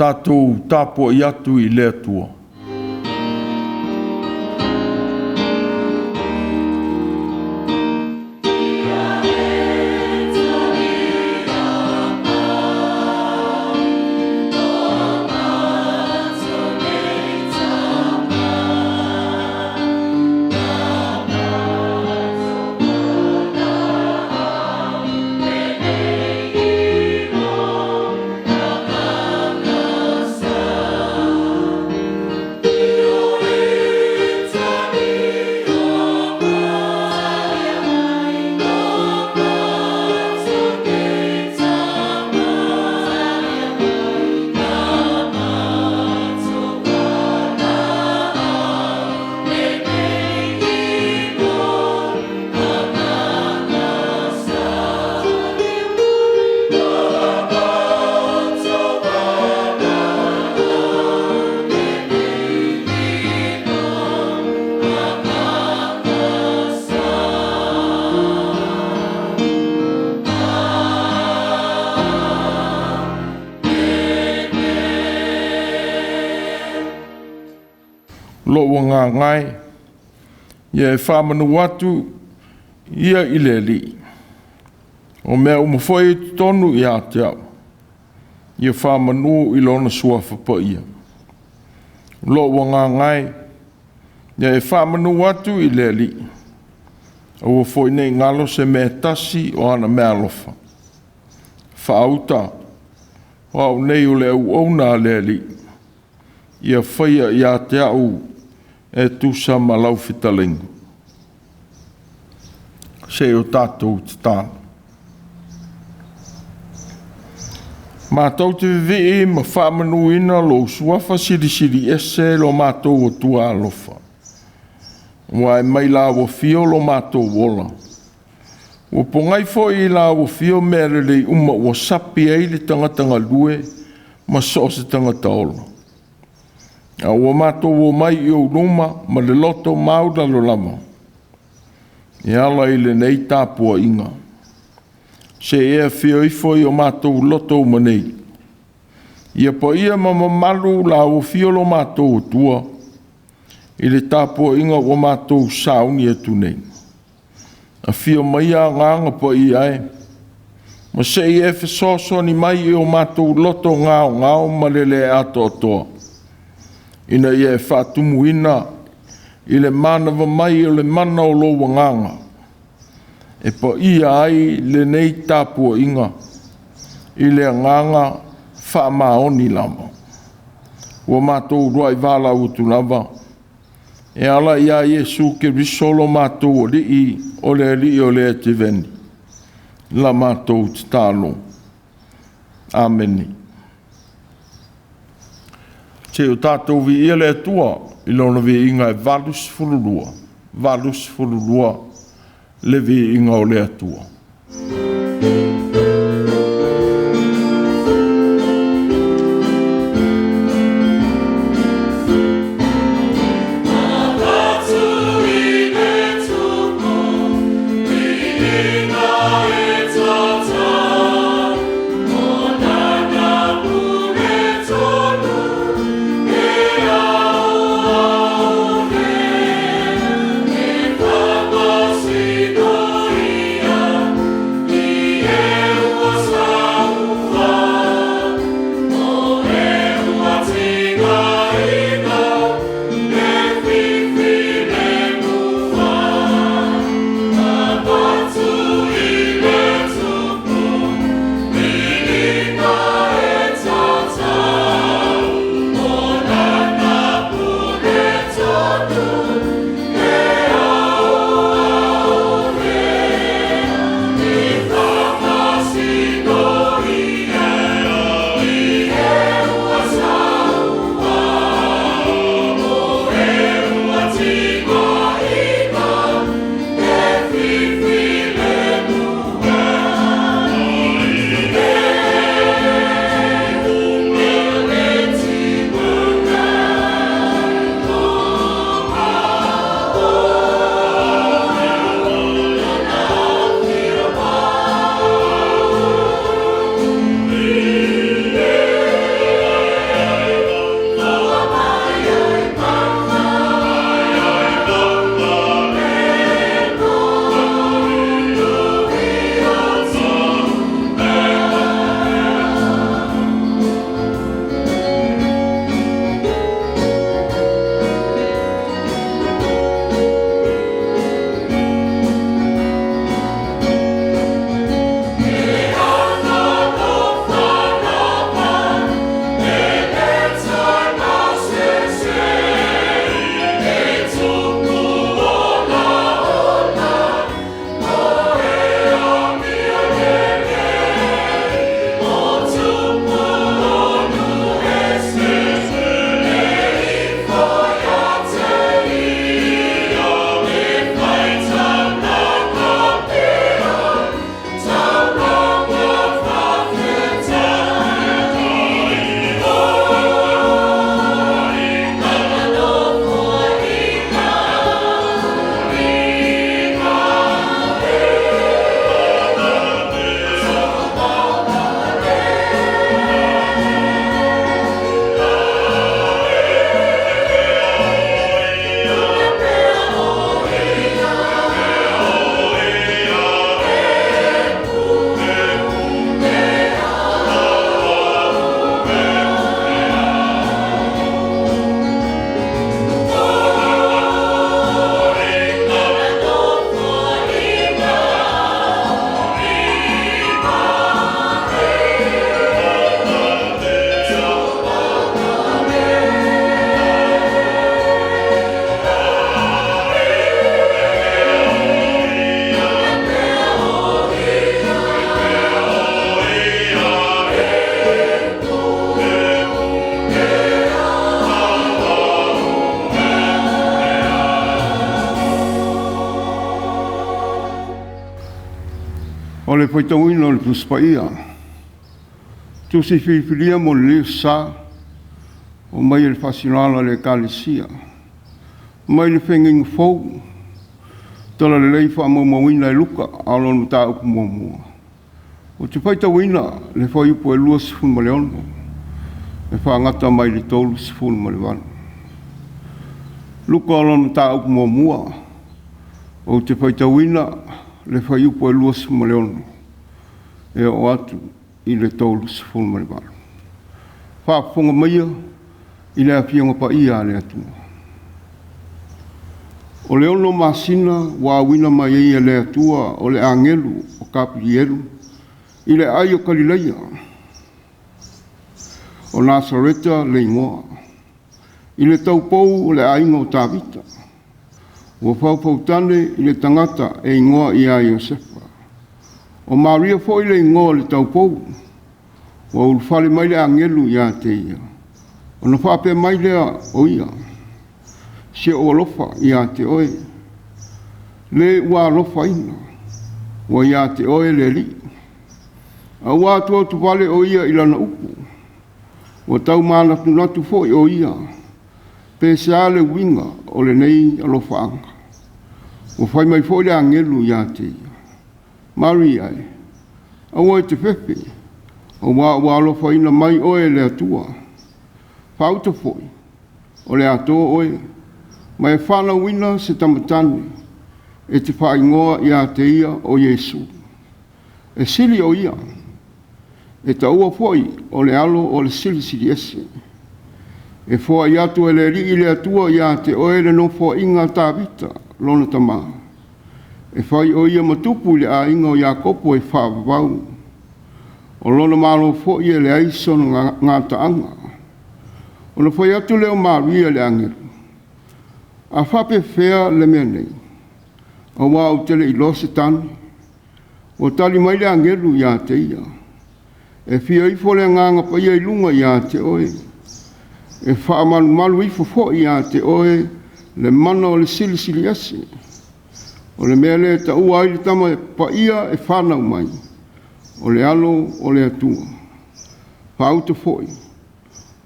Tatou tapuai atu i le Atua. Lou agaga e, ia e faamanu atu ia i le Alii, o mea uma foi e i totonu ia te au, ia faamanu i Lona Suafa Paia. Lou agaga e, ia e faamanu atu i le Alii, aua foi ne i galo se mea e tasi o ana meaalofa. Faauta, o au nei o le auauna a le Alii, ia faia ia te au e tusa ma lau fetalaiga. Se i o tatou tatalo. Matou te vivii ma faamanuina lou Suafa Silisili Ese lo matou Atua alofa, ua e mai lau afio lo matou ola, ua pogai foi i lau afio mea lelei uma ua sapi ai le tagata galue ma so o se tagata ola. A ua matou omai i ou luma ma le loto maualalo lava, e ala i lenei tapuaiga. Se i e afio ifo i o matou loto uma nei, ia paia ma mamalu lau afio lo matou Atua, i le tapuaiga ua matou sauni atu nei. Afio maia Agaga Paia e, ma se i e fesoasoani mai i o matou loto gaogao ma le le atoatoa, ina ia e faatumuina i le manava mai o le mana o lou Agaga, e paia ai lenei tapuaiga i le agaga faamaoni lava. Ua matou uluai valaau atu lava e ala ia Iesu Keriso lo matou Alii, o le Alii o le Eteveni, la matou tatalo. Amene. Se i o tatou viia le Atua i Lona viiga e 82, 82 le viiga o le Atua. le faitauina o le Tusi Paia, Tusi filifilia mo lenei Aso Sa, aumai e le Faasinoala a le Ekalesia, mai le Feagaiga Fou, Talalelei faamaumauina e Luka a o lona mataupu muamua. Ou te faitauina le fuaiupu e 26 e faagata mai le 38. Luka o lona mataupu muamua, ou te faitauina le fuaiupu e 26 e oo atu i le 38. Faafofoga maia i le Afioga Paia a le Atua. O le 6 masina ua auina mai ai e le Atua o le agelu o Kapilielu i le aai o Kalileia o Nasareta le igoa, i le taupou o le aiga o Tavita. Ua faufautane i le tagata e igoa ia Iosefa. O Maria foi le igoa o le taupou. Ua ulufale mai le agelu ia te ia, ona faapea mai lea o ia, “Se o alofa ia te oe, le ua alofaina, ua ia te oe le Alii.” A ua atuatuvale o ia i lana upu, ua tau manatunatu foi o ia, pe se a le uiga o lenei alofaaga. Ua fai mai foi le agelu ia te ia, “Maria e, aua e te fefe, auā ua alofaina mai oe e le Atua. Faauta foi, o le a to oe, ma e fanauina se tama tane, e te faaigoa ia te ia o Iesu. E sili o ia, e taua foi o le Alo o le Silisili Ese. E foai atu e le Alii le Atua ia te oe le nofoaiga a Tavita lona tamā. E fai o ia ma tupu i le aiga o Iakopo e faavavau. O lona Malo foi e leai sona gataaga.” Ona fai atu lea o Maria i le agelu, “A faapefea le mea nei, auā ou te le i iloa se tane?” Ua tali mai le agelu ia te ia, “E afio ifo le Agaga Paia i luga ia te oe, e faamalumalu ifo foi ia te oe le mana o le Silisili Ese. O le mea lea e taua ai le Tama Paia e fanau mai, o le Alo o le Atua. Faauta foi,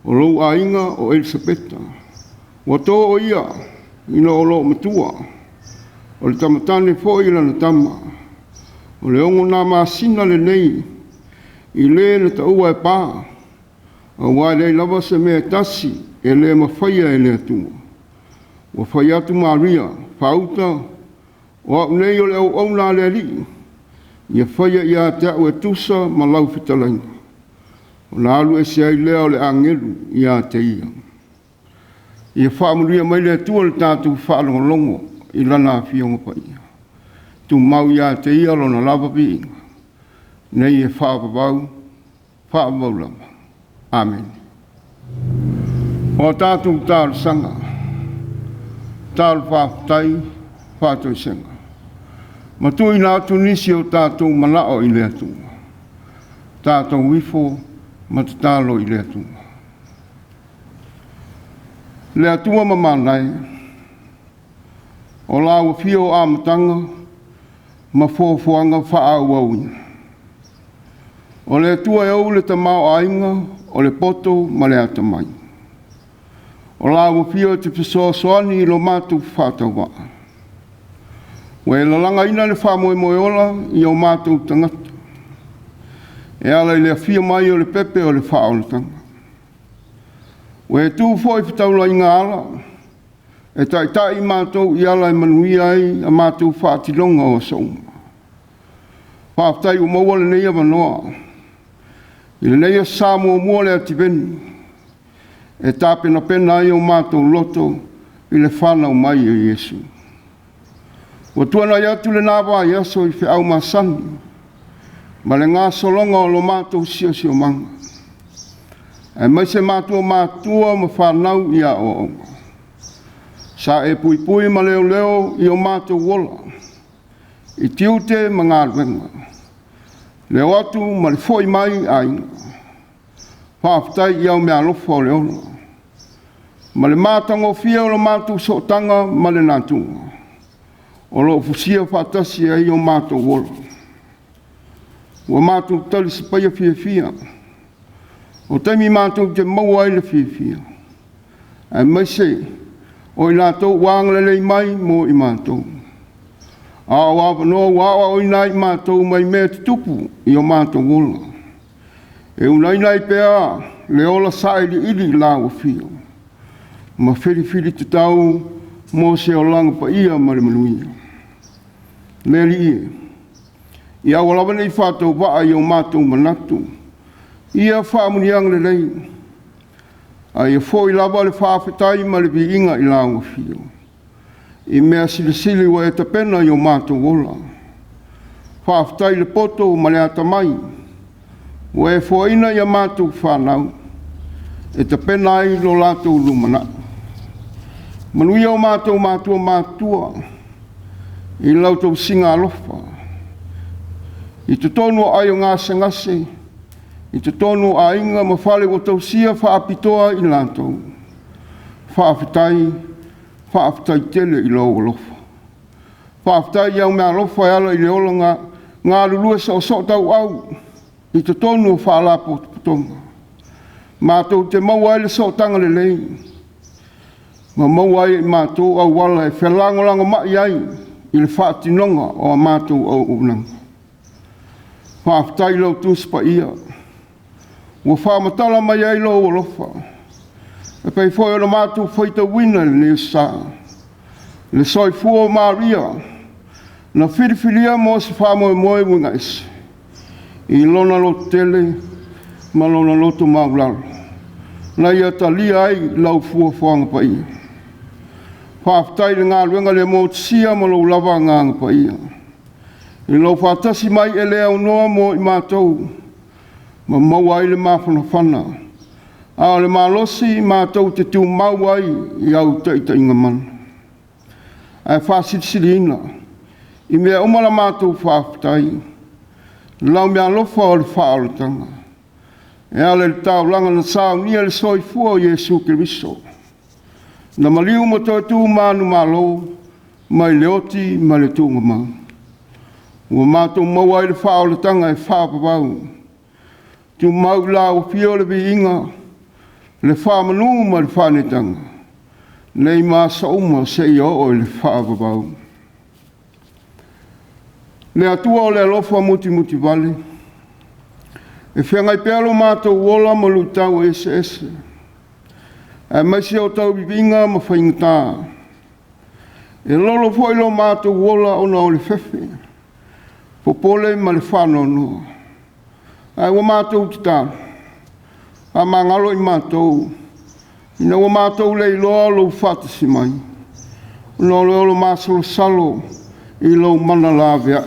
o lou aiga o Elisapeta, ua to o ia ina o lo o matua, o le tamatane foi lana tama. O le 6 na masina lenei i le na taua e pa, auā e leai lava se mea e tasi e le mafaia e le Atua.” Ua fai atu Maria, “Faauta, o au nei o le auauna a le Alii, ia faia ia te au e tusa ma lau fetalaiga.” Ona alu ese ai lea o le agelu ia te ia. Ia faamanuia mai le Atua i le tatou faalogologo i Lana Afioga Paia. Tumau ia te Ia Lona lava viiga, nei e faavavau, faavavau lava. Amene. O a tatou talosaga, tatalo faafetai, faatoesega, ma tuuina atu nisi o tatou manao i le Atua. Tatou ifo ma tatalo i le Atua. Le Atua mamana e, o lau afio o amataga ma foafoaga faaauauina. O le Atua e ou le tamaoaiga o le poto ma le atamai. O lau afio e te fesoasoani i lo matou faatauvaa. Ua e lalagaina le faamoemoe ola i o matou tagata, e ala i le afio mai o le pepe o le faaolataga. Ua e tu foi i fetaulaiga ala, e taitai matou i ala e manuia ai a matou faatinoga o aso uma. Faafetai ua maua lenei avanoa i lenei Aso Sa muamua o le Ativeni, e tapenapena ai o matou loto i le fanau mai o Iesu. Ua tuanai atu lena vaiaso i feau masani ma le gasologa o lo matou siosiomaga, aemaise matua matutua ma fanau i aoaoga. Sa e puipui ma leoleo i o matou ola, i tiute ma galuega, le o atu ma le foi mai i aiga. Faafetai i au meaalofa o le ola, ma le matagofie o le matou sootaga ma le natura, o lo o fusia faatasi ai o matou ola. Ua matou talisapaia fiafia. O taimi matou te maua ai le fiafia, aemaise o i latou ua agalelei mai mo i matou. A o avanoa ua aoaoina ai i matou mai mea tutupu i o matou ola. E uunaina ai pea le ola sailiili i lau afio, ma filifili tatau mo se olaga paia ma le manuia. Le Alii e, ia aua lava ne i faatauvaa i o matou manatu ia faamanuiaga lelei, a ia foi lava le faafetai ma le viiga i lau afio, i mea silisili ua e tapena i o matou ola. Faafetai i le poto ma le atamai ua e foaina i a matou fanau e tapena ai lo latou lumanai. Manuia o matou matua matutua i lau tausiga alofa, i totonu o aai o gasegase, i totonu o aiga ma fale ua tausia faapitoa i latou. Faafetai, faafetai tele i lou alofa. Faafetai i au meaalofa e ala i le ola galulue soosootauau i totonu o faalapotopotoga. Matou te maua ai le sootaga lelei ma maua ai e i matou auala e felagolagomai ai i le faatinoga o a matou auaunaga. Faafetai i lau Tusi Paia ua faamatala mai ai lou alofa, e pei foi ona matou faitauina i lenei aso Sa, le soifua o Maria na filifilia mo se faamoemoe uiga ese, i lona lototele ma lona loto maualalo, na ia talia ai lau fuafuaga paia. Faafetai i le galuega le motusia ma lou lava Agaga Paia, i lou faatasi mai e le aunoa mo i matou, ma maua ai le mafanafana, a o le malosi matou te tumau ai i au taitaiga mana. Ae faasilisiliina i mea uma la matou faafetai, lau meaalofa o le faaolataga, e ala i le taulaga na saunia ai le soifua o Iesu Keriso, na maliu ma toe tu manumalo mai le oti ma le tuugamau, ua matou maua ai le faaolataga e faavavau. Tumau i lau afio le viiga, le faamanu ma le faaneetaga, nei ma aso uma seia oo i le faavavau. Le Atua o le alofa mutimutivale, e feagai pea lo matou ola ma luitau eseese, aemaise o tauiviga ma faigata. E lolo foi lo matou ola ona o le fefe, popole ma le faanoanoa. Ae ua matou tatalo, faamagalo i matou, ina ua matou le iloa lou faatasi mai, ona o le ola masalosalo i lou mana laveai.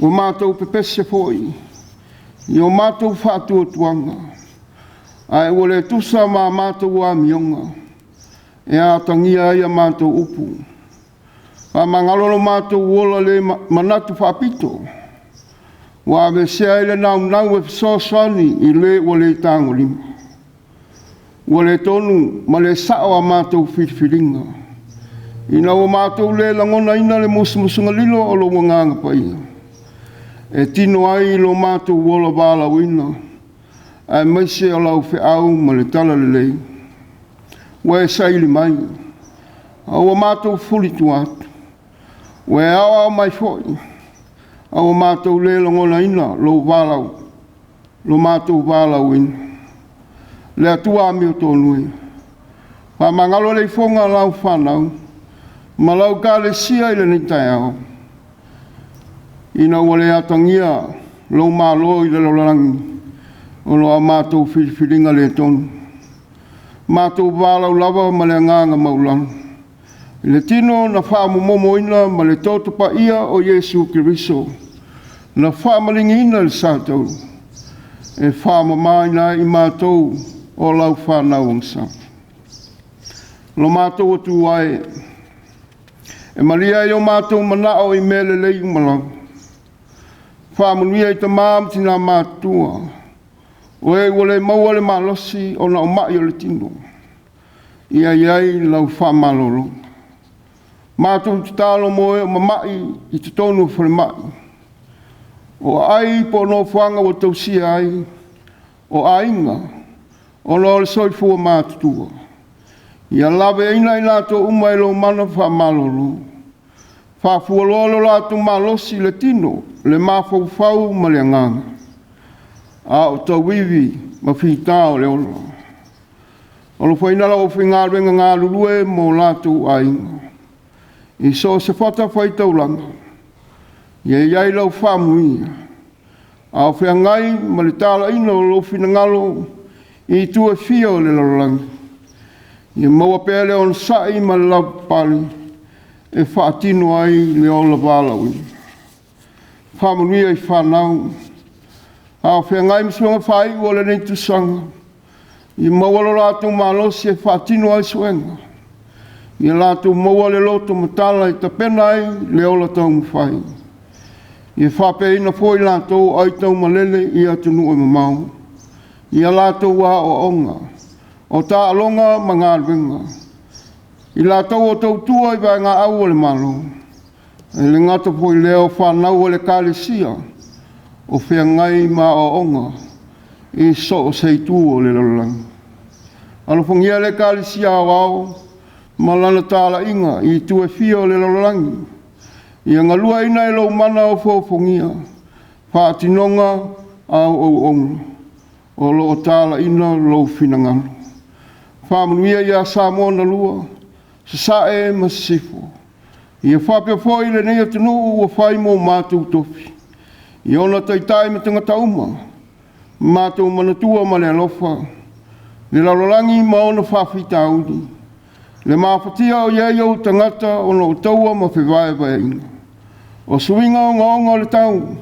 Ua matou pepese foi i o matou faatuatuaga, ae ua le tusa ma a matou amioga e atagia ai a matou upu. Faamagalo lo matou ola le manatu faapito, ua aveesea ai le naunau e fesoasoani i le ua le tagolima. Ua le tonu ma le sao a matou filifiliga, ina ua matou le lagonaina le musumusuga lilo o lou Agaga Paia, e tino ai lo matou ola valaauina, aemaise o lau feau ma le talalelei ua e saili mai, a ua matou fulituaatu. Ua e aoao mai foi, a ua matou le lagonaina lou lo matou valaauina. Le Atua amiotonu e, faamagalo le ifoga a lau fanau ma lau ekalesia i lenei taeao, ina ua le atagia lou malo i le lalolagi ona o a matou filifiliga le tonu. Matou valaau lava ma le agaga maualalo i le tino na faamomomoina ma le toto paia o Iesu Keriso na faamaligiina i le satauro e faamamaina ai i matou o lau fanau agasala. Lo matou Atua e, e malie ai o matou manao i mea lelei uma lava, faamanuia i tamā ma tinā matutua, o e ua le maua le malosi ona o mai o le tino, ia i ai lau faamalologa. Matou tatalo mo e o mamai i totonu o falemai. O aai po o nofoaga ua tausia ai o aiga ona o le soifua matutua. Ia laveaina i latou uma e lou mana faamalolo, faafualoa lo latou malosi i le tino, le mafaufau ma le agaga, a o tauivi ma fita o le ola. Alofaina le aufaigaluega galulue ma o latou aiga i so o se fatafaitaulaga, ia i ai lau faamanuia, a o feagai ma le talaiina o lou finagalo i itu e fia o le lalolagi. Ia maua pea le onosai ma le lavapapale e faatino ai le ola valaauina. Faamanuia i fanau a o feagai ma suega faaiu o lenei tausaga, ia maua lo latou malosi e faatino ai suega, ia latou maua le loto matala e tapena ai le ola taumafai. Ia faapeaina foi i latou o aitaumalele i atunuu e mamao i a latou aoaoga, o taaloga ma galuega. I latou o tautua i vaegaau a le Malo, e le gata foi i lea o fanau a le Ekalesia o feagai ma aoaoga i so o se itu o le lalolagi. Alofagia le Ekalesia Aoao ma lana talaiga i itu e fia o le lalolagi, ia galueaiina e lou mana ofoofogia faatinoga a au auauna o lo o talaiina lou finagalo. Faamanuia ia Samoa na lua, Sasae ma Sisifo, ia faapea foi lenei atunuu ua fai mo matou tofi, i ona taitai ma tagata uma, matou manatua ma le alofa le lalolagi ma ona faafitauli, le mafatia o i ai ou tagata ona o taua ma fevaevaeaiga. O suiga ogaoga o le tau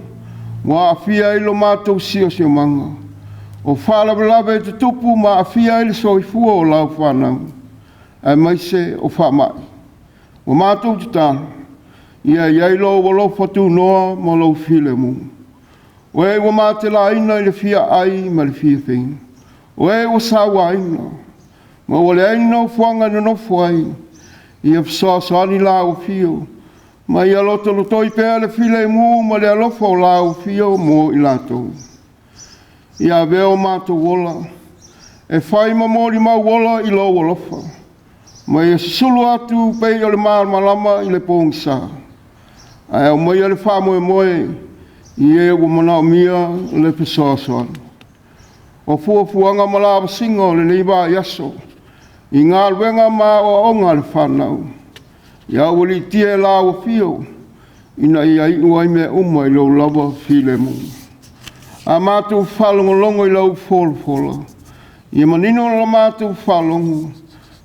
ua aafia ai lo matou siosiomaga, o faalavelave e tutupu ma aafia ai le soifua o lau fanau, aemaise o faamai. Ua matou tatalo, ia i ai lou alofa tunoa ma lou filemu. O e ua matelaina i le fia ai ma le fia feinu, o e ua sauaina ma ua leai ni nofoaga e nonofo ai, ia fesoasoani lau Afio ma ia lotolotoi pea le filemu ma le alofa o lau Afio mo i latou. Ia avea o matou ola e fai ma molimau ola i lou alofa, ma ia susulu atu pei o le malamalama i le pogisa, ae aumaia le faamoemoe i e ua manaomia le fesoasoani. O fuafuaga ma lavasiga o lenei vaiaso i galuega ma aoaoga a le fanau, ia aualiitia e lau Afio ina ia iu ai mea uma i lou lava filemu. A matou faalogologo i lau folafola, ia manino la matou faalogo,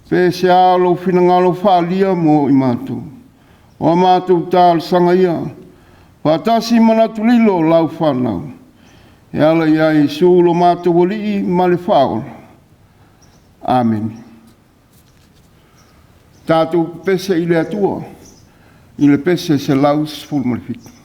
pe sea lou finagalo faaalia mo i matou. O a matou talosaga ia, faatasi ma manatu lilo o lau fanau, e ala ia Iesu lo matou Alii ma le Faaola. Amene. Tatou pepese i le Atua i le pese 117.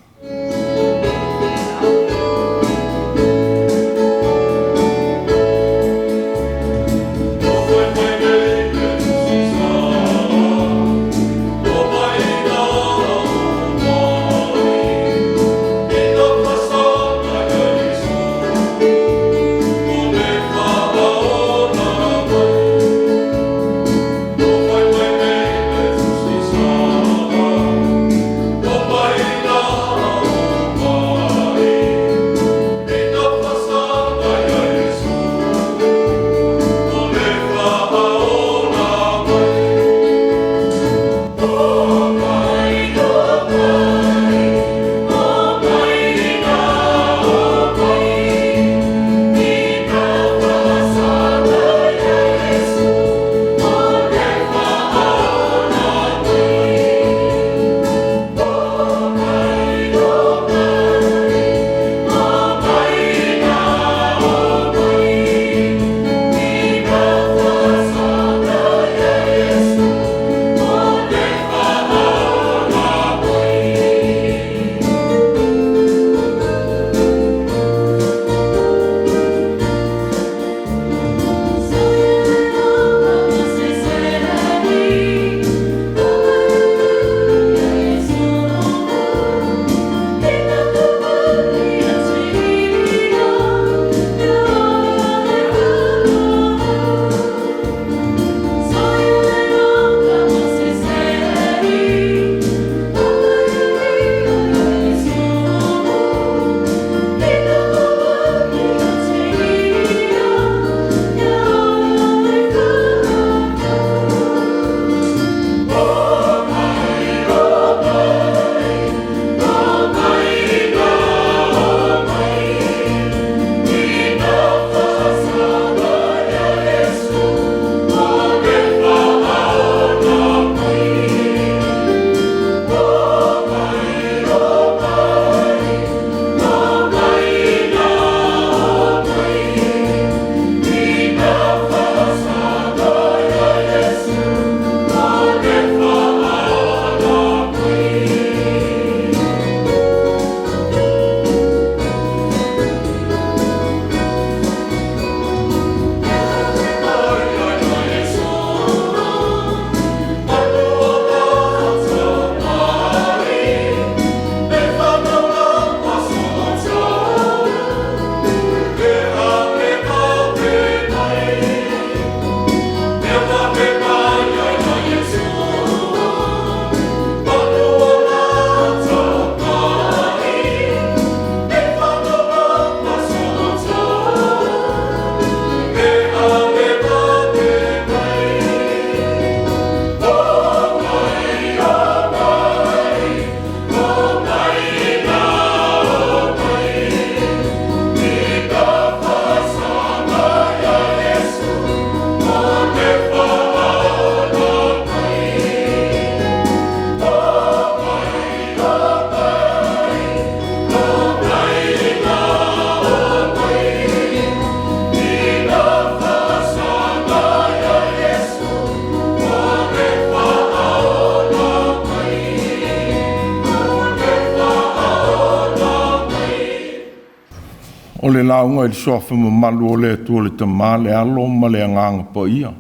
le lauga i le suafa mamalu o le Atua le Tama, le Alo ma le Agaga Paia.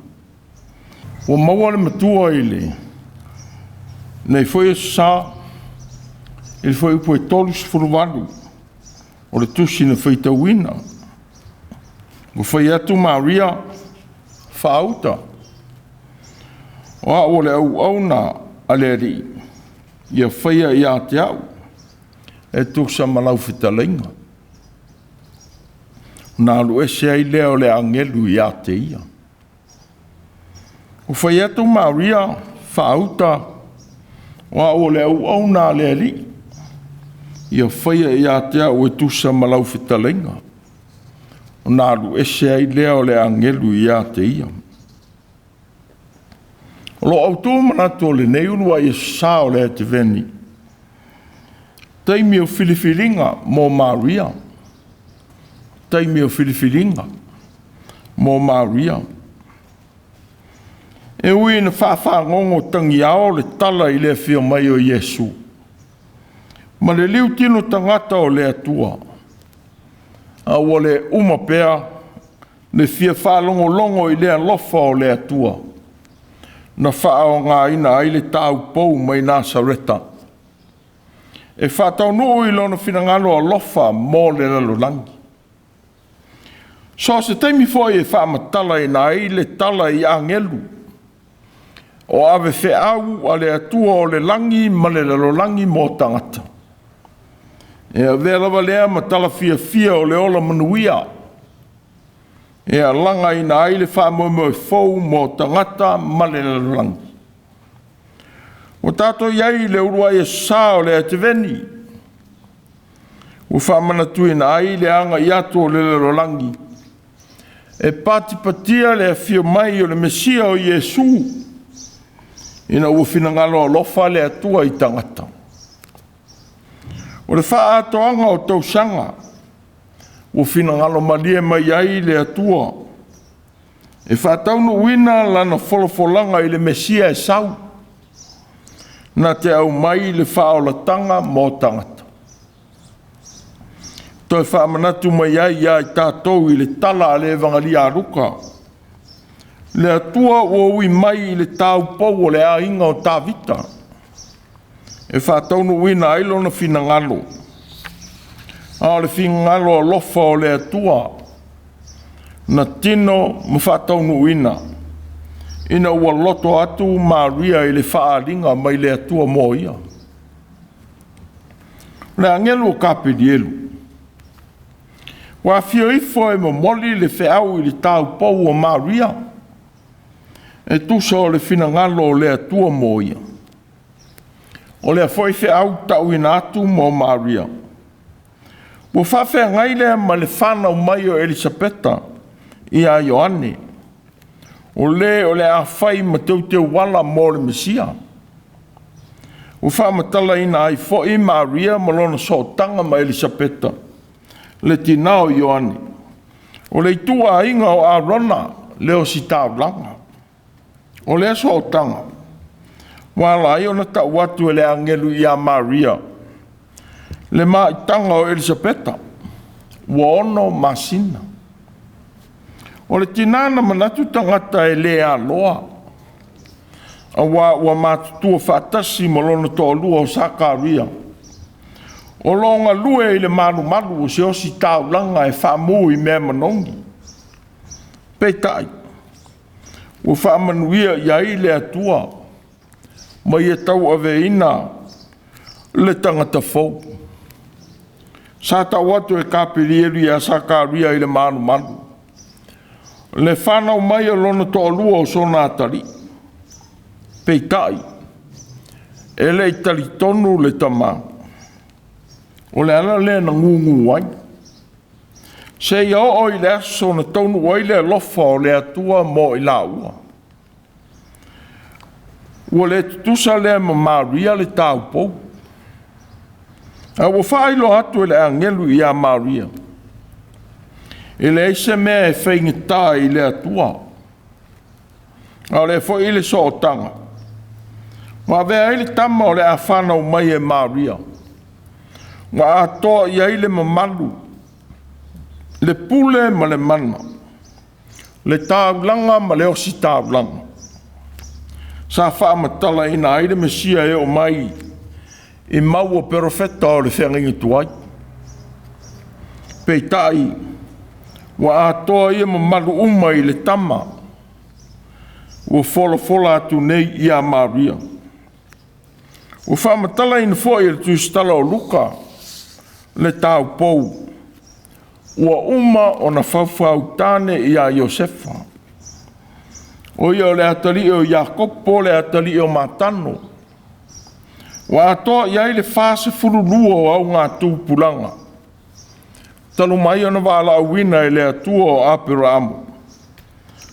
Ua maua le matua i lenei foi aso Sa i le fuaiupu e 38 o le tusi na faitauina. Ua fai atu Maria, faauta, o au o le auauna a le Alii, ia faia ia te au e tusa ma lau fetalaiga. Ona alu ese ai lea o le agelu ia te ia. Ua fai atu Maria, faauta, o au o le auauna a le Alii, ia faia ia te au e tusa ma lau fetalaiga. Ona alu ese ai lea o le agelu ia te ia. O lo o autu manatu o lenei uluai aso sa o le Ateveni, taimi o filifiliga mo Maria, taimi o filifiliga mo Maria. E ui ina faafagogo tagiao le tala i le afio mai o Iesu ma le liutino tagata o le Atua, a ua le uma pea le fia faalogologo i le alofa o le Atua na faaaogaina ai le taupou mai Nasareta e faataunuu i lona finagalo alofa mo le lalolagi. So o se taimi foi e faamatalaina ai le tala i agelu o ave feau a le Atua o le lagi ma le lalolagi mo tagata, e avea lava lea ma tala fiafia o le ola manuia e alagaina ai le faamoemoe fou mo tagata ma le lalolagi. Ua tatou i ai i le uluai aso sa o le Ateveni, ua faamanatuina ai le agai atu o le lalolagi e patipatia le afio mai o le Mesia o Iesu, ina ua finagalo alofa le Atua i tagata. O le faaatoaga o tausaga ua finagalo malie mai ai le Atua e faataunuuina lana folafolaga i le Mesia e sau, na te aumai le faaolataga mo tagata. Toe faamanatu mai ai ia i tatou i le tala a le Evagalia a Luka, le Atua ua ui mai i le taupou o le aiga o Tavita e faataunuuina ai lona finagalo, a o le finagalo alofa o le Atua na tino ma faataunuuina ina ua loto atu Maria i le faaaliga mai le Atua mo ia. O le agelu o Kapelielu ua afio ifo e momoli le feau i le taupou o Maria e tusa o le finagalo o le Atua mo ia. O lea foi feau tauina atu mo Maria ua faafeagai lea ma le fanau mai o Elisapeta ia Ioane, o le o le a fai ma teuteuala mo le Mesia. Ua faamatalaina ai foi Maria ma lona sootaga ma Elisapeta, le tina o Ioane, o le ituaiga o Arona le ositaulaga. O lea sootaga ua ala ai ona tau atu e le agelu ia Maria le maitaga o Elisapeta ua 6 masina. O le tina na manatu tagata e le aloa, aua ua matutua faatasi ma lona toalua o Sakaria, o lo o galue i le malumalu o se ositaulaga e faamu i mea manogi. Peitai, ua faamanuia i ai le Atua ma ia tauaveina le tagata fou. Sa tau atu e Kapelielu ia Sakaria i le malumalu le fanau mai o lona toalua o sona atalii. Peitai, e le i talitonu le tama. O le ala lea na gugu ai, seia oo i le aso na taunuu ai le alofa o le Atua mo i laua. Ua le tutusa lea ma Maria le taupou, a ua faailoa atu e le agelu ia Maria, e leai se mea e faigata i le Atua. A o lea foi le sootaga ua avea ai le tama o le a fanau mai e Maria, ua atoa i ai le mamalu Le pule ma le mana, le taulaga ma le ositaulaga, sa faamatalaina ai le Mesia e oo mai i mau o perofeta o le feagaiga tuai. Peitai, ua atoa ia mamalu uma i le tama ua folafola atu nei ia Maria. Ua faamatalaina foi e le tusitala o Luka le taupou ua uma ona faufautane ia Iosefa. O ia o le atalii o Iakopo, le atalii o Matano. Ua atoa i ai le 42 o augatupulaga, talu mai ona valaauina e le Atua o Aperamo,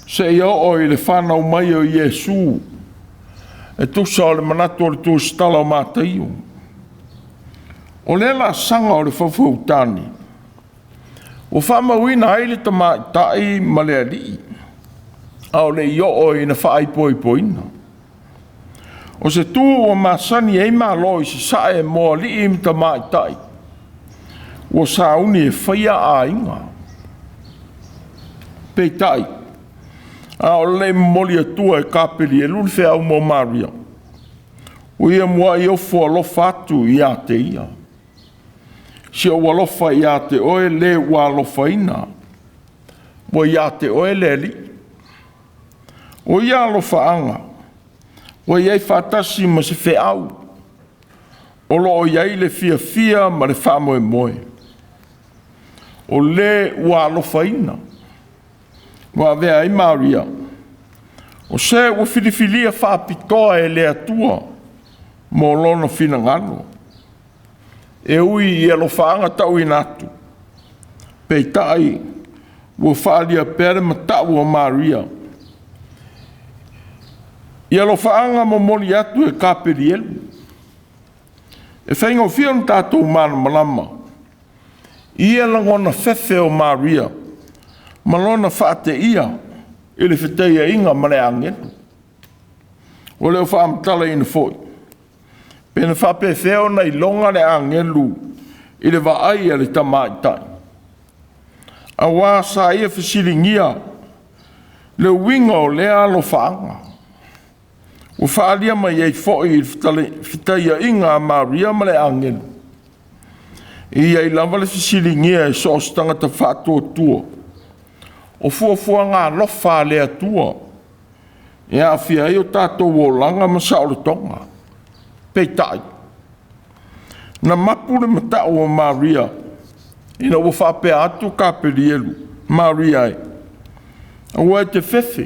seia oo i le fanau mai o Iesu, e tusa o le manatu o le tusitala o Mataio. O lea laasaga o le faufautane, ua faamauina ai le tamaitai ma le alii, a o le i oo ina faaipoipoina. O se tu ua masani ai Malo i Sasae mo alii ma tamaitai, ua sauni e faia aiga. Peitai, a o le i momoli atua e Kapelielu le feau mo Maria, ua ia muai ofo alofa atu ia te ia. Si ou alofa ia te oe le ua alofaina, ua ia te oe le Alii. O ia alofaaga, ua i ai faatasi ma se feau, o lo o i ai le fiafia ma le faamoemoe. O le ua alofaina, ua avea ai Maria, o se ua filifilia faapitoa e le Atua mo lona finagalo. E ui i alofaaga tauina atu, peitai ua faaalia pea le matau o Maria i alofaaga momoli atu e Kapelielu. E faigofie ona tatou malamalama i ia lagona fefe o Maria ma lona faateia i le fetaiaiga ma le agelu. Ua le o faamatalaina foi, pe na faapefea ona iloga le agelu i le vaai a le tamaitai, auā sa ia fesiligia le uiga o lea alofaaga. Ua faaalia mai ai foi i le fetaiaiga a Maria ma le agelu, e i ai lava le fesiligia e so o se tagata faatuatua, o fuafuaga alofa a le Atua e aafia ai o tatou olaga ma saolotoga. Peitai, na mapu le matau o Maria ina ua faapea atu Kapelielu, Maria e, aua e te fefe,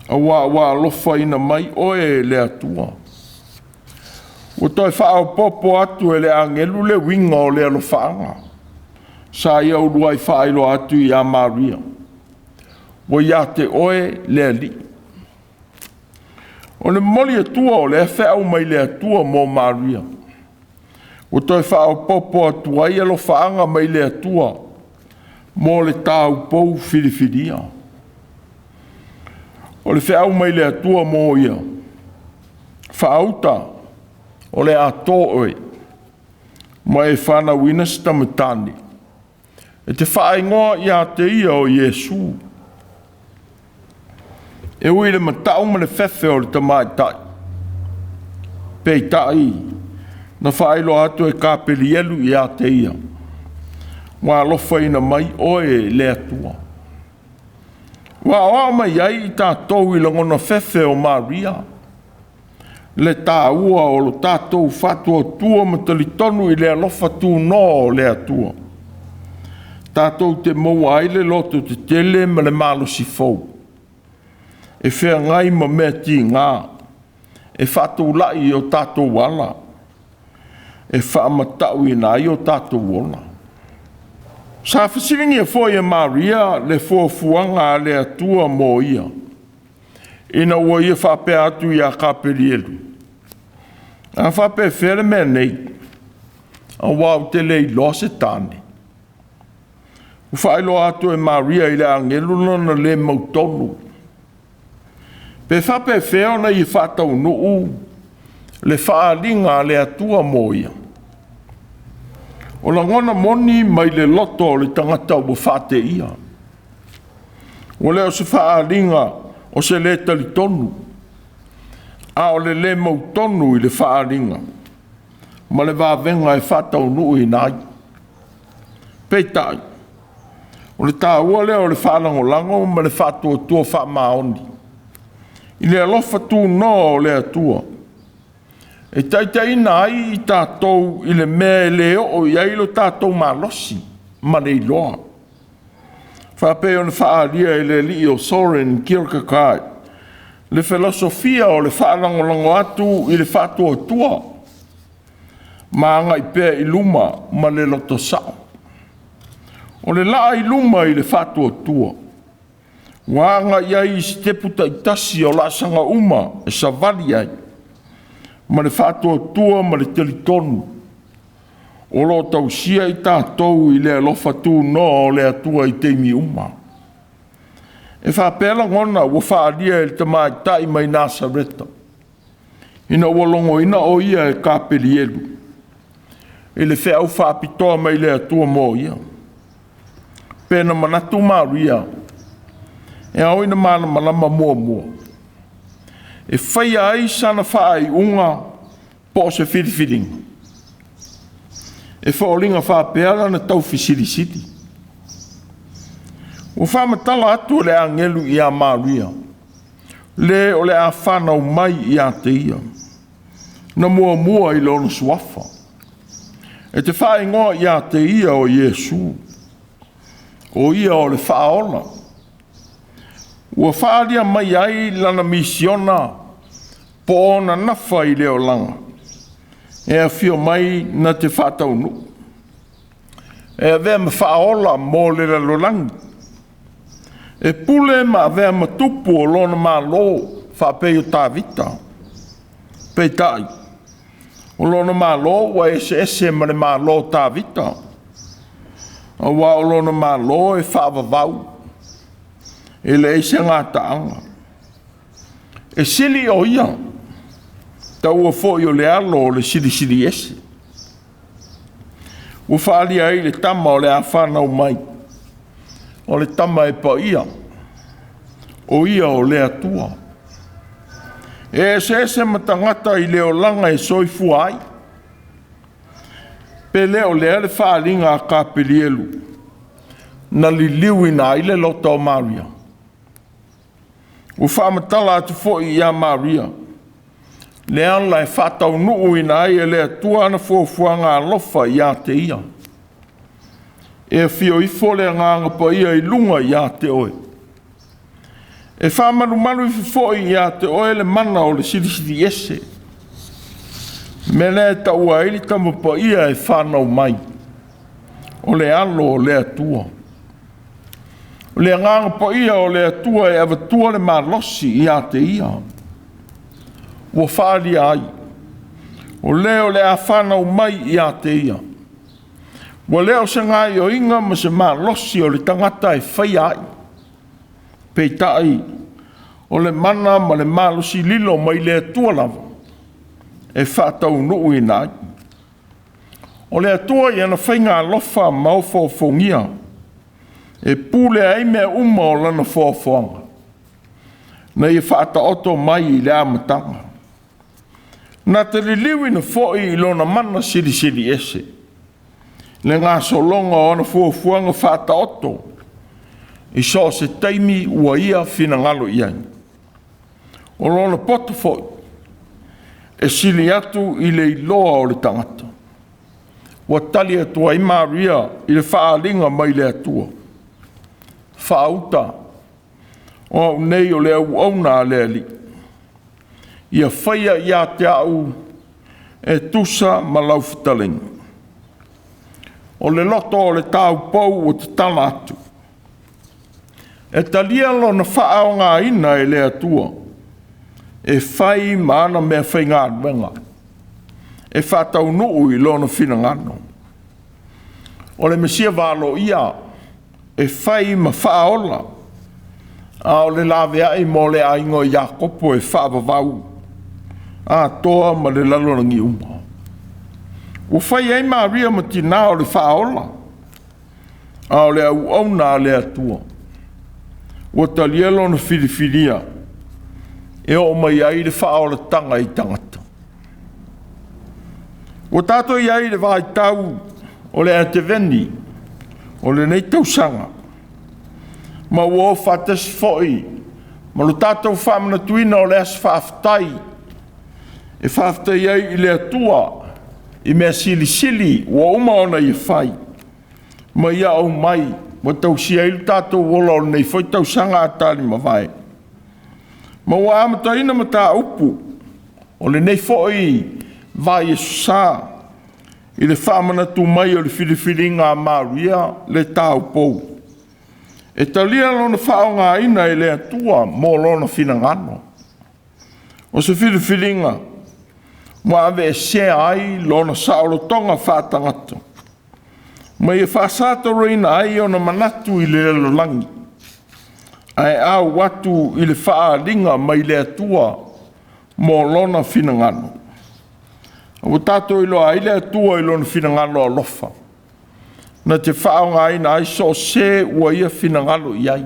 auā ua alofaina mai oe e le Atua. Ua toe faaopoopo atu e le agelu le uiga o le alofaaga sa ia uluai faailoa atu ia Maria, ua ia te oe le Alii. O le momoli atua o lea feau mai le Atua mo Maria, ua toe faaopoopo atu ai alofaaga mai le Atua mo le taupou filifilia. O le feau mai le Atua mo ia, faauta o le a to oe, ma e fanauina se tamatane, e te faaigoa ia te ia o Iesu. E ui i le matau ma le fefe o le tamaitai, peitai, na faailoa atu e Kapelielu ia te ia, ua alofaina mai oe e le Atua. Ua aoao mai ai i tatou i lagona fefe o Maria, le taua o lo tatou faatuatua ma talitonu i le alofa tunoa o le Atua. Tatou te maua ai le loto tetele ma le malosi fou, e feagai ma mea tiga, e faatulai i o tatou ala, e faamatauina ai o tatou ola. Sa fesiligia foi e Maria le fuafuaga a le Atua mo ia, ina ua ia faapea atu ia Kapelielu, a faapefea le mea nei, auā ou te le iloa se tane. Ua faailoa atu e Maria i le agelu lona le mautonu, pe faapefea ona ia faataunuu le faaaliga a le Atua mo ia. O lagona moni mai le loto o le tagata ua faateia. Ua le o se faaaliga o se lē talitonu, a o le lē mautonu i le faaaliga ma le vavega e faataunuuina ai. Peitai, o le taua lea o le faalagolago ma le faatuatua faamaoni i le alofa tunoa o le Atua e taitaiina ai i tatou i le mea e le oo i ai lo tatou malosi ma le iloa. Faapei ona faaalia e le alii o Soren Kierkegaard le filosofia o le faalagolago atu i le faatuatua ma agai pea i luma ma le loto sao. O le laa i luma i le faatuatua, ua agai ai i sitepu taitasi o laasaga uma e savali ai, ma le faatuatua ma le talitonu o lo o tausia i tatou i le alofa tunoa o le Atua i taimi uma. E faapea lagona ua faaalia e le tamaitai mai Nasareta, ina ua logoina o ia e Kapelielu i le feau faapitoa mai le Atua mo ia. Pe na manatu Maria e ao ina malamalama muamua, e faia ai sana faaiuga po o se filifiliga. E foliga faapea lana taufesilisili. Ua faamatala atu e le agelu ia Maria, le o le a fanau mai ia te ia, na muamua i lona suafa. E te faaigoa ia te ia o Iesu, o ia o le Faaola. Ua faaalia mai ai lana misiona po o ona nafa i le olaga, e afio mai na te faataunuu. E avea ma faaola mo le lalolagi, e pule ma avea ma tupu o lona malo faapei o Tavita. Peitai, o lona malo ua eseese ma le malo o Tavita, aua o lona malo e faavavau, e leai se gataaga. E sili o ia, taua foi o le alo o le Silisili Ese. Ua faaalia ai le tama o le a fanau mai, o le tama e paia, o ia o le Atua. E eseese ma tagata i le olaga e soifua ai. Pe le o lea le faaaliga a Kapelielu na liliuina ai le loto o Maria. Ua faamatala atu foi ia Maria le ala e faataunuuina ai e le Atua ana fuafuaga alofa ia te ia. E afio ifo le Agaga Paia i luga ia te oe. E faamalumalu ifo foi ia te oe le mana o le Silisili Ese. Mea lea e taua ai le Tama Paia e fanau mai, o le alo o le Atua. O le Agaga Paia o le Atua e avatua le malosi ia te ia. Ua faaalia ai, o le o le a fanau mai ia te ia. Ua le o se gaioiga ma se malosi o le tagata e faia ai. Peitai, o le mana ma le malosi lilo mai le Atua lava e faataunuuina ai. O le Atua i ana faiga alofa ma ofoofogia, e pule ai mea uma o lana foafoaga, na ia faataoto mai i le amataga. Na te liliuina foi i lona mana silisili ese, le gasologa o ana fuafuaga faataoto, i so o se taimi ua ia finagalo i ai. O lona poto foi, e sili atu i le iloa o le tagata. Ua tali atu ai Maria i le faaaliga mai le Atua. Faauta, o au nei o le auauna a le Alii, ia faia ia te au e tusa ma lau fetalaiga. O le loto o le taupou ua tatala atu, e talia lona faaaogaina e le Atua, e fai ma ana mea faigaluega, e faataunuu i lona finagalo. O le Mesia valoia e fai ma faaola, a o le laveai mo le aiga o Iakopo e faavavau atoa ma le lalolagi uma. Ua fai ai Maria ma tinā o le Faaola, a o le auauna a le Atua. Ua talia lona filifilia e oo mai ai le faaolataga i tagata. Ua tatou i ai i le vaitau o le Ateveni o lenei tausaga, ma ua o faatasi foi ma lo tatou faamanatuina o le aso faafetai e faafetai ai i le Atua i mea silisili ua uma ona Ia fai ma ia aumai ua tausia ai lo tatou ola o lenei foi tausaga a talimavae. Ma ua amataina mataupu o lenei foi vaiaso sa i le faamanatu mai o le filifiliga a Maria le taupou, e talia lona faaaogaina e le Atua mo lona finagalo. O se filifiliga ua aveesea ai lona saolotoga faatagata, ma ia faasatoluina ai ona manatu i le lalolagi, ae au atu i le faaaliga mai le Atua mo lona finagalo. Ua tatou iloa ai le Atua i lona finagalo alofa, na te faaaogaina ai so o se ua ia finagalo i ai.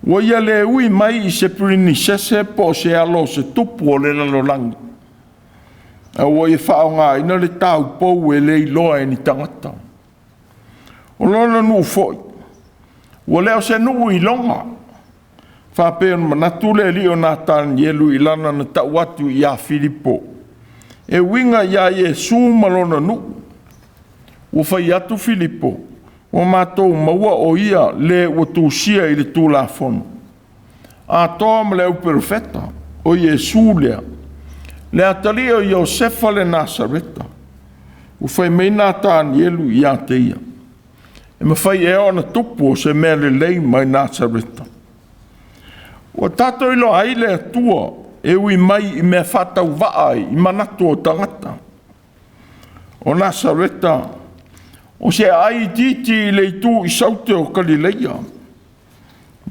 Ua ia le ui mai i se pirinisese po o se alo o se tupu o le lalolagi, a ua ia faaaogaina le taupou e le iloa e ni tagata. O lona nuu foi, ua le o se nuu iloga, faapea ona manatu le alii o Natanielu i lana na tau atu ia Filipo, e uiga ia Iesu ma lona nuu. Ua fai atu Filipo, ua matou maua o ia le ua tusia i le Tulafono, atoa ma le auperofeta, o Iesu lea, le atalii o Iosefa le Nasareta. Ua fai mai Natanielu ia te ia, e mafai ea ona tupu o se mea lelei mai Nasareta? Ua tatou iloa ai le Atua e ui mai i mea faatauvaa i manatu o tagata. O Nasareta, o se aai itiiti i le itu i saute o Kalileia,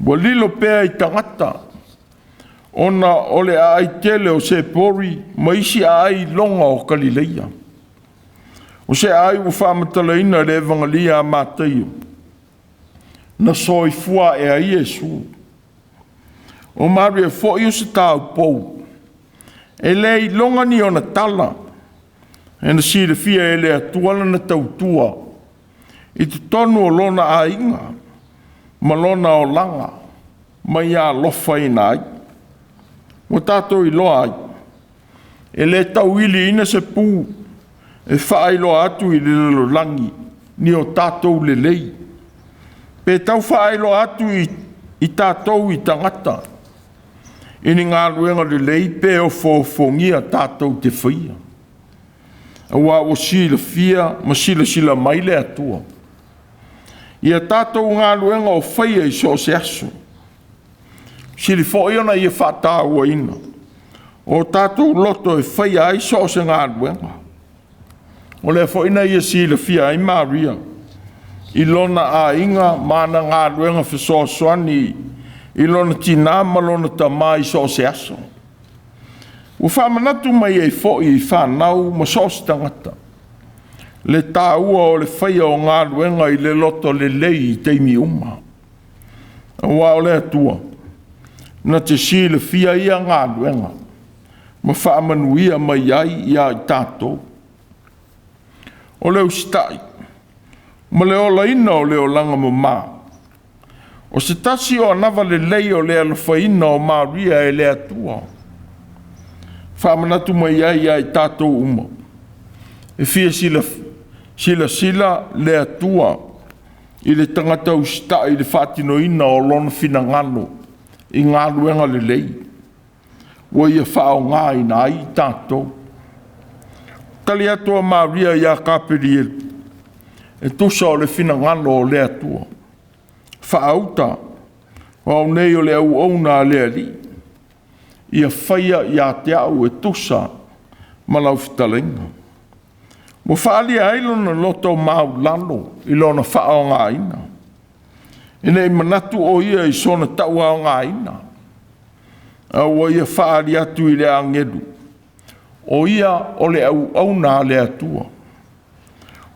ua lilo pea i tagata, ona o le aai tele o Sepori ma isi aai iloga o Kalileia. O se aai ua faamatalaina i le Evagelia a Mataio, na soifua ae ai Iesu. O Maria foi o se taupou, e le iloga ni ona tala, e na silafia e le Atua lana tautua i totonu o lona aiga ma lona olaga, ma ia alofaina ai. Ua tatou iloa ai, e le tauiliina se pu e faailoa atu i le lalolagi ni o tatou lelei, pe tau faailoa atu i tatou i tagata i ni galuega lelei pe ofoofogia tatou te faia, aua ua silafia ma silasila mai le Atua ia tatou galuega o faia i so o se aso. Sili foi ona ia faatauaina o tatou loto e faia ai so o se galuega. O lea foi na ia silafia ai Maria i lona aiga ma ana galuega fesoasoani i lona tinā ma lona tamā i so o se aso. Ua faamanatu mai ai foi i fanau ma so o se tagata le taua o le faia o galuega i le loto lelei i taimi uma. Aua o le Atua na te silafia ia galuega ma faamanuia mai ai ia i tatou. O le usitai ma le olaina o le olaga mama, o se tasi o anava lelei o le alofaina o Maria e le Atua, faamanatu mai ai ia i tatou uma, e fia silasila le Atua i le tagata usitai i le faatinoina o lona finagalo i galuega lelei, ua ia faaaogaina ai i tatou. Tali atu a Maria ia Kapelielu, e tusa o le finagalo o le Atua, faauta o au nei o le auauna a le Alii, ia faia ia te au e tusa ma lau fetalaiga. Ua faalia ai lona loto maulalo i lona faaaogaina, ina i manatu o ia i sona tauaogaina, a ua ia faaali atu i le agelu O ia o le auauna a le Atua.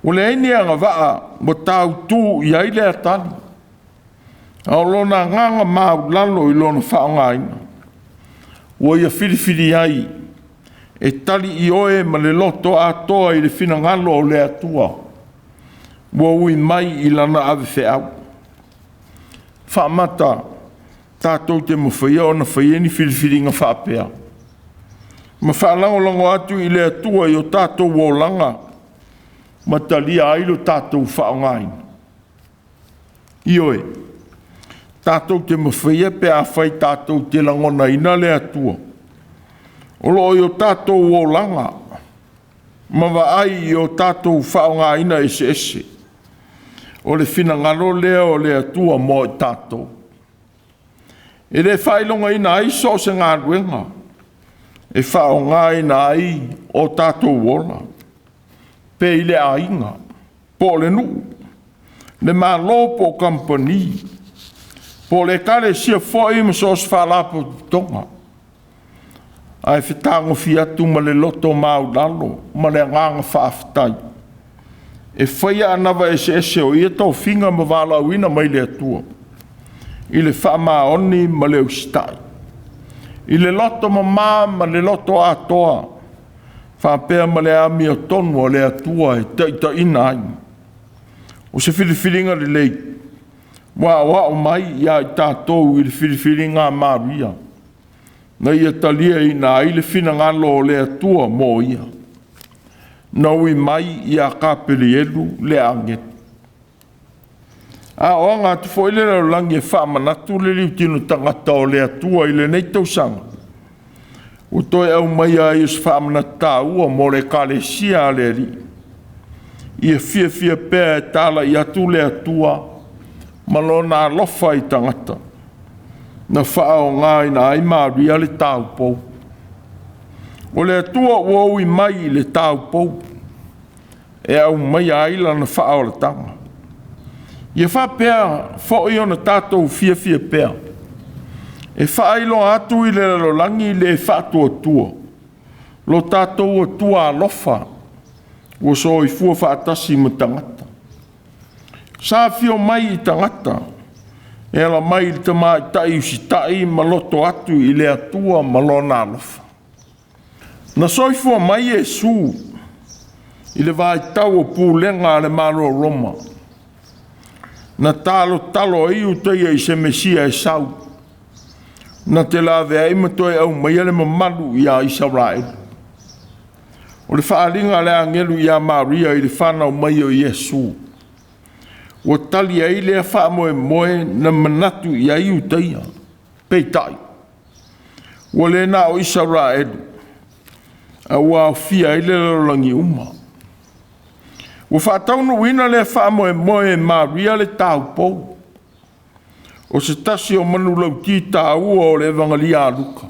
Ua leai ni agavaa ua tautu i ai lea tali, a o lona agaga maualalo i lona faaaogaina, ua ia filifili ai e tali ioe ma le loto atoa i le finagalo o le Atua, ua ui mai i lana avefeau. Faamata tatou te mafaia ona faia ni filifiliga faapea, ma faalagolago atu i le Atua i o tatou olaga ma talia ai lo tatou faaaogaina? Ioe, tatou te mafaia pe afai tatou te lagonaina le Atua o lo o i o tatou olaga ma vaai i o tatou faaaogaina eseese. O le finagalo lea o le Atua mo i tatou. E le faailogaina ai so o se galuega e faaaogaina ai o tatou ola, pe i le aiga, po o le nuu, le Malo po o kamupani, po o le Ekalesia foi ma so o se faalapotopotoga, ae fetagofi atu ma le loto maualalo ma le agaga faafetai e faia anava eseese o ia tofiga ma valaauina mai le Atua i le faamaoni ma le usitai, i le loto mama ma le loto atoa, faapea ma le amiotonu a le Atua e taitaiina ai. O se filifiliga lelei ua aoao mai ia i tatou i le filifiliga a Maria, na ia taliaina ai le finagalo o le Atua mo ia, na ui mai ia Kapelielu le agelu. A o aga atu foi le lalolagi e faamanatu le liutino tagata o le Atua i lenei tausaga, ua toe aumaia ai o se faamanatu taua mo le Ekalesia a le Alii, ia fiafia pea e talai atu le Atua ma lona alofa i tagata, na faaaogaina ai Maria le taupou. O le Atua ua ui mai i le taupou e aumaia ai lana faaolataga. Ia faapea foi ona tatou fiafia pea e faailoa atu i le lalolagi le faatuatua lo tatou Atua alofa ua soifua faatasi ma tagata. Sa afio mai i tagata e ala mai i le tamaitai usitai ma loto atu i le Atua ma lona alofa. Na soifua mai Iesu i le vaitau o pulega a le Malo o Roma, na talotalo ai Iutaia i se Mesia e sau, na te laveai ma toe aumaia le mamalu ia Isaraelu. O le faaaliga a le agelu ia Maria i le fanau mai o Iesu, ua tali ai lea faamoemoe na manatu i ai Iutaia. Peitai, ua le na o Isaraelu, a ua aofia ai le lalolagi uma. Ua faataunuuina lea faamoemoe e Maria le taupou, o se tasi o manulauti taua o le Evagalia a Luka.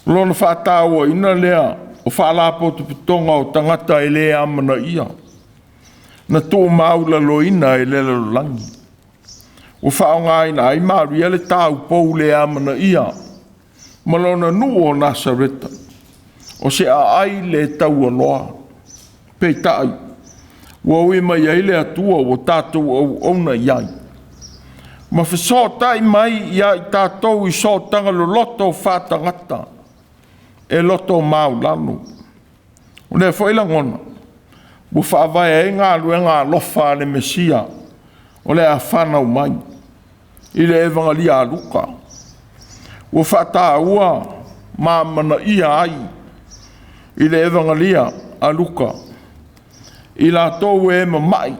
O lona faatauaina lea o faalapotopotoga o tagata e le amanaia, na tuumaualaloina e le lalolagi. Ua faaaogaina ai Maria le taupou le amanaia ma lona nuu o Nasareta, o se aai le taualoa. Peitai, ua ui mai ai le Atua ua tatou auauna i ai, ma fesootai mai ia i tatou i sootaga loloto faatagata e loto maualalo. O lea foi lagona ua faavae ai galuega alofa a le Mesia o le a fanau mai i le Evagalia a Luka. Ua faataua ma amanaia ai i le Evagalia a Luka i latou e mamai,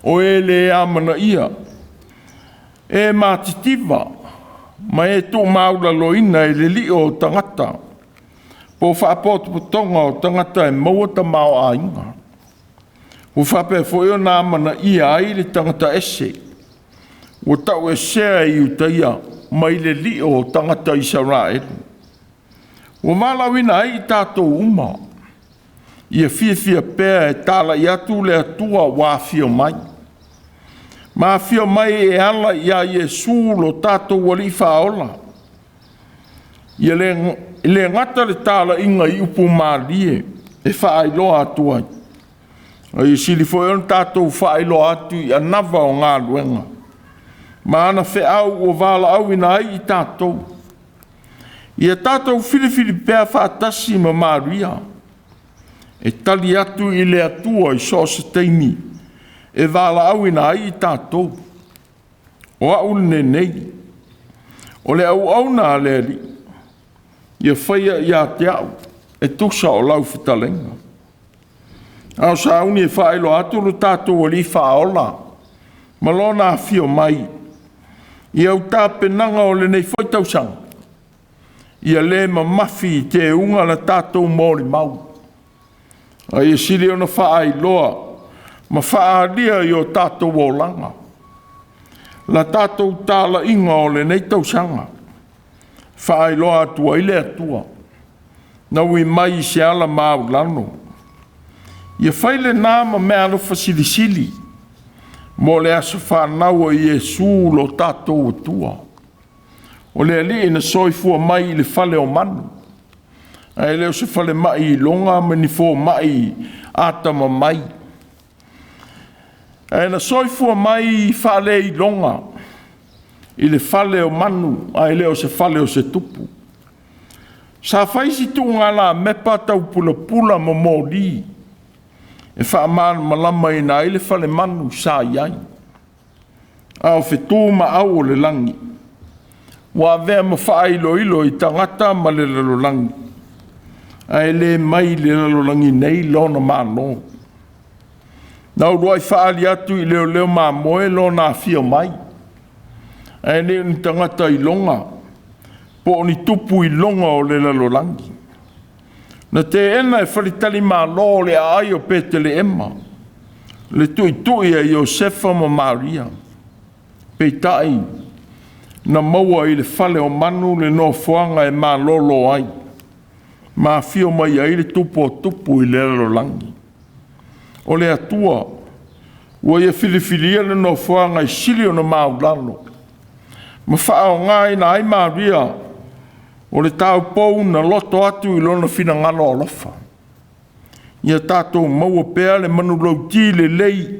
o e le amanaia, e matitiva ma e tuumaualaloina i le lio o tagata po o faapotopotoga o tagata e maua tamaoaiga. Ua faapea foi ona amanaia ai le tagata ese ua tauesea e Iutaia mai le lio o tagata Isaraelu. Ua valaauina ai i tatou uma ia fiafia pea e talai atu le Atua ua afio mai, ma afio mai e ala ia Iesu lo tatou Alii Faaola. Ia le gata le talaiga i upu malie e faailoa atu ai, a ia sili foi ona tatou faailoa atu i anava o galuega ma ana feau ua valaauina ai i tatou. Ia tatou filifili pea faatasi ma Maria e tali atu i le Atua i so o se taimi e valaauina ai i tatou. O au lenei, o le auauna a le Alii, ia faia ia te au e tusa o lau fetalaiga. A o sauni e faailoa atu lo tatou Alii Faaola ma Lona afio mai i au tapenaga o lenei foi tausaga, ia le mamafi i teuga la tatou molimau, a ia sili ona faailoa ma faaalia i o tatou olaga la tatou talaiga o lenei tausaga, faailoa atu ai le Atua na ui mai i se ala maulalo. Ia fai lena ma meaalofa silisili mo le aso fanau o Iesu lo tatou Atua, o le Alii na soifua mai i le fale o manu, ae le o se falemai iloga ma ni fomai atamamai, ae na soifua mai faaleiloga i le fale o manu, ae le o se fale o se tupu. Sa fai si tuugalamepa taupulapula ma moli e faamalamalamaina ai le falemanu sa i ai, a o fetu ma au o le lagi ua avea ma faailoilo i tagata ma le lalolagi, ae le mai le lalolagi nei lona Malo. Na uluai faaali atu i leoleo mamoe lona afio mai, ae le o ni tagata iloga po o ni tupu iloga o le lalolagi. Na teena e faletalimalo le aai o Peteleema, le tuitui a Iosefa ma Maria. Peitai, na maua i le fale o manu le nofoaga e malolo ai, ma afio mai ai le Tupu o Tupu i le lalolagi. O le Atua ua ia filifilia le nofoaga e sili ona maualalo ma faaaogaina ai Maria o le taupou na loto atu i lona finagalo alofa. Ia tatou maua pea le manulauti lelei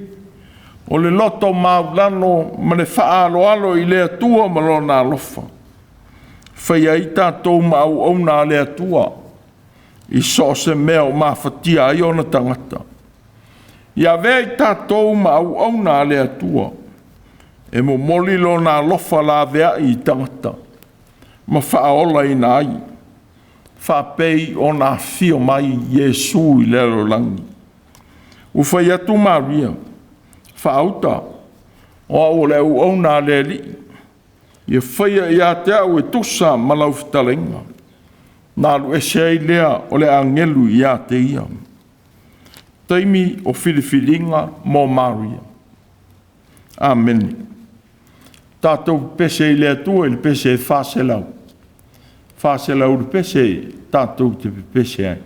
o le loto maualalo ma le faaaloalo i le Atua ma Lona alofa. Faia ai tatou ma auauna a le Atua i so o se mea o mafatia ai ona tagata. Ia avea i tatou ma auauna a le Atua e momoli Lona alofa laveai i tagata ma faaolaina ai, faapei ona afio mai Iesu i le lalolagi. Ua fai atu Maria, faauta, o au o le auauna a le Alii, ia faia ia te au e tusa ma lau fetalaiga. Na alu ese ai lea o le agelu ia te ia. Taimi o filifiliga mo Maria. Amene. Tatou pese i le Atua i le pese e 400. 400 le pese tatou te pepese ai.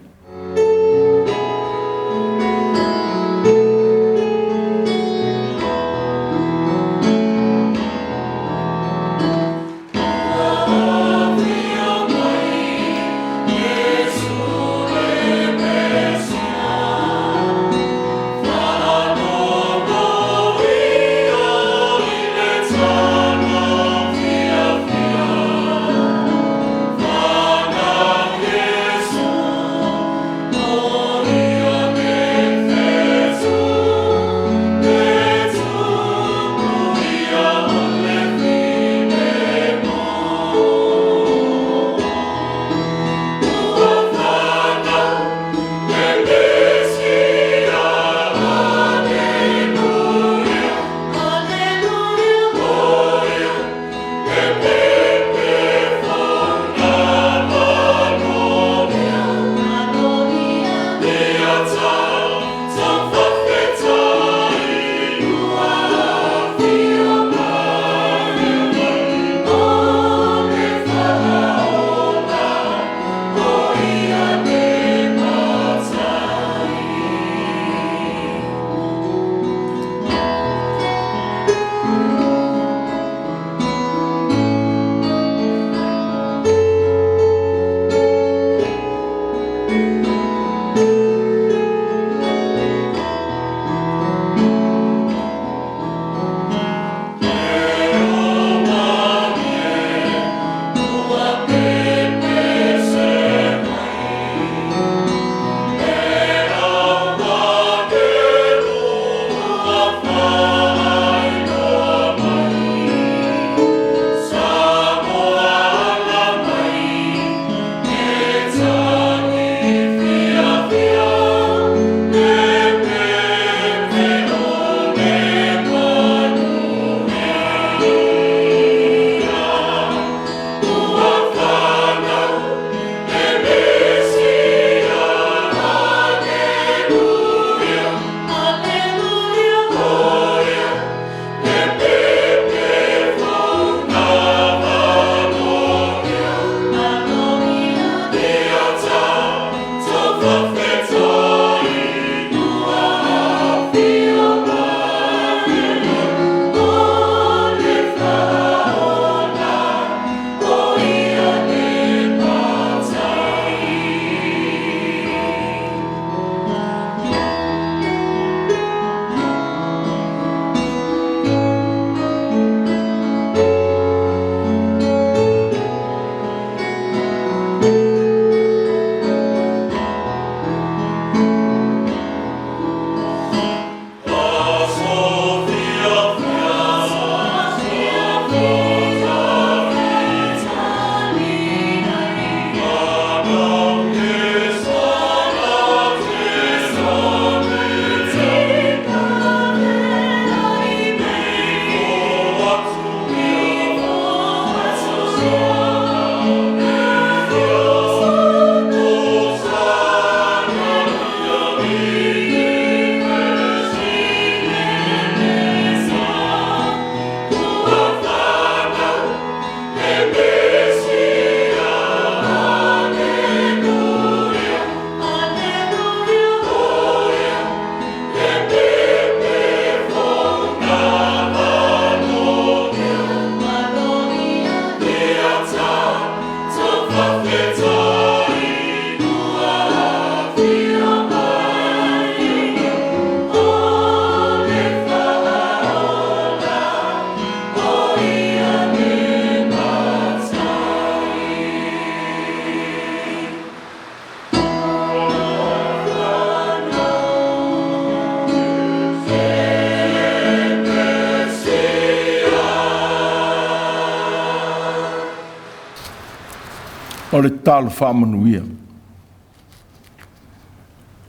O le tatalo faamanuia.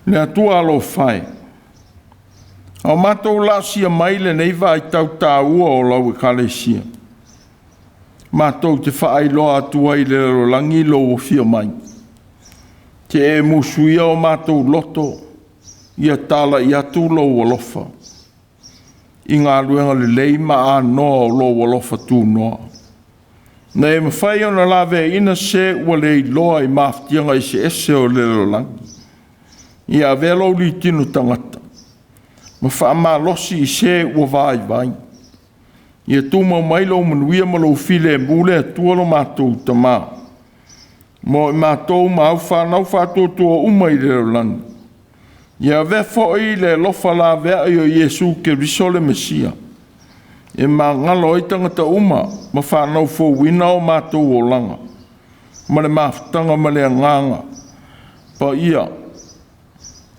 Le Atua alofa e, a o matou laasia mai lenei vaitau taua o lau Ekalesia, matou te faailoa atu ai i le lalolagi lou afio mai. Te e musuia o matou loto, ia talai atu lou alofa i galuega lelei ma anoa o lou alofa tunoa. Na e mafai ona laveaiina se ua le iloa i mafatiaga eseese o le lalolagi. Ia avea lou litino tagata ma faamalosi i se ua vaivai. Ia tumau mai lou manuia ma lou filemu le Atua lo matou Tama, mo i matou ma au fanau faatuatua uma i le lalolagi. Ia avea foi le alofa laveai o Iesu Keriso le Mesia, e magalo ai tagata uma ma fanau fouina o matou olaga, ma le mafutaga ma le Agaga Paia,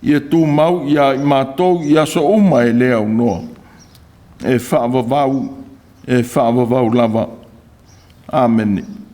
ia tumau ia i matou i aso uma e le aunoa, e faavavau, e faavavau lava. Amene.